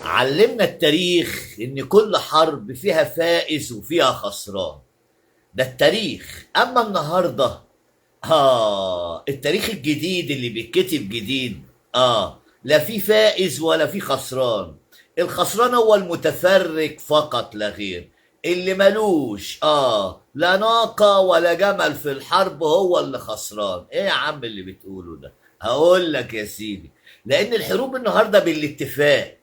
علمنا التاريخ ان كل حرب فيها فائز وفيها خسران، ده التاريخ. اما النهارده التاريخ الجديد اللي بيتكتب جديد، لا في فائز ولا في خسران. الخسران هو المتفرج فقط لا غير، اللي ملوش لا ناقة ولا جمل في الحرب هو اللي خسران. ايه يا عم اللي بتقوله ده؟ هقول لك يا سيدي، لان الحروب النهارده بالاتفاق.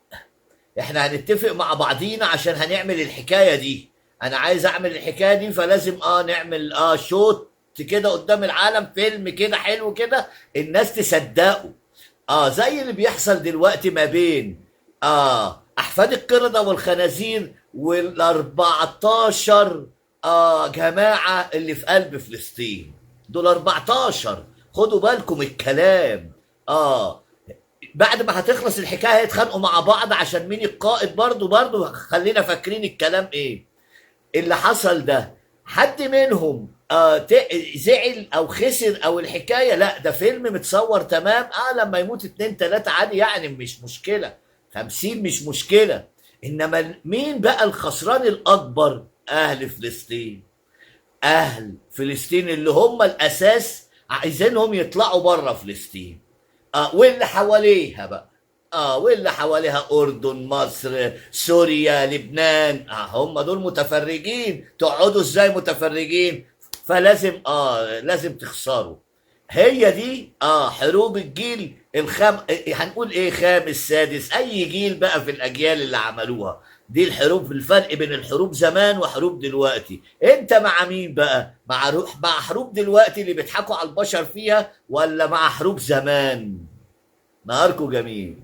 احنا هنتفق مع بعضينا عشان هنعمل الحكاية دي، انا عايز اعمل الحكاية دي، فلازم نعمل شوط كده قدام العالم، فيلم كده حلو كده الناس تصدقه. زي اللي بيحصل دلوقتي ما بين احفاد القردة والخنازير وال14 جماعة اللي في قلب فلسطين. دول 14، خدوا بالكم الكلام. بعد ما هتخلص الحكاية هيتخانقوا مع بعض عشان مين القائد. برضو خلينا فاكرين الكلام ايه اللي حصل ده. حد منهم زعل او خسر او الحكاية؟ لا، ده فيلم متصور تمام. لما يموت 2 3 عادي يعني، مش مشكلة، 50 مش مشكلة. انما مين بقى الخسران الاكبر؟ اهل فلسطين. اهل فلسطين اللي هم الاساس عايزينهم يطلعوا بره فلسطين، واللي حواليها بقى، واللي حواليها اردن، مصر، سوريا، لبنان، هم دول متفرجين. تقعدوا ازاي متفرجين؟ فلازم لازم تخسروا. هي دي حروب الجيل الخام، هنقول ايه، خامس سادس، اي جيل بقى في الاجيال اللي عملوها دي. الحروب، الفرق بين الحروب زمان وحروب دلوقتي. انت مع مين بقى؟ مع حروب دلوقتي اللي بيضحكوا على البشر فيها، ولا مع حروب زمان؟ نهاركم جميل.